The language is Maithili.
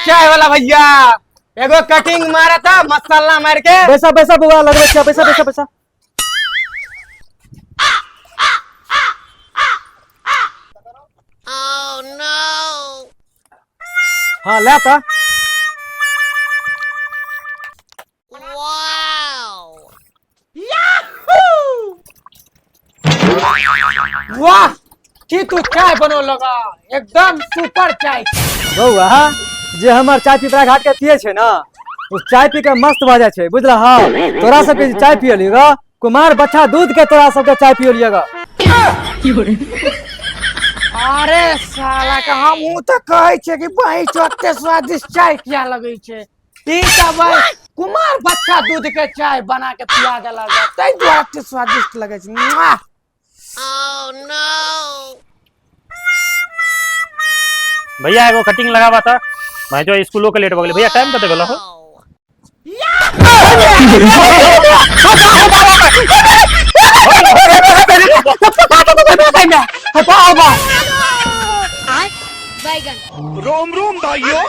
चाय वाला भैया, एगो कटिंग मारा था मसाला मार के। बैसा बैसा बउआ, लगबै छियै, बैसा बैसा बैसा। हाँ ले तऽ। वाह, की तू चाय बनो लगा, एकदम सुपर चाय। बौआ, जे हमर चाय पिपरा घाट के पिए छै ने, ओ चाय पी के मस्त भऽ जाइ छै, बुझल? हाँ, तोरा सबके जे चाय पियलियै ग, कुमार बच्चा दूध के तोरा सबके चाय पियलियै ग। अरे साला के, हमहूँ तऽ कहै छियै कि बही ओते स्वादिष्ट चाय किया लगै छै। ई तऽ भाई कुमार बच्चा दूध के चाय बना के पिया देलक, ताहि दुआरे एते स्वादिष्ट लगै छै। मुआह! भैया, एगो कटिंग लगावा था भाई, जो स्कूलों के लेट हो गेलै। भैया, टाइम कते भेल हो? बैगन। रोम रोम भाइयों।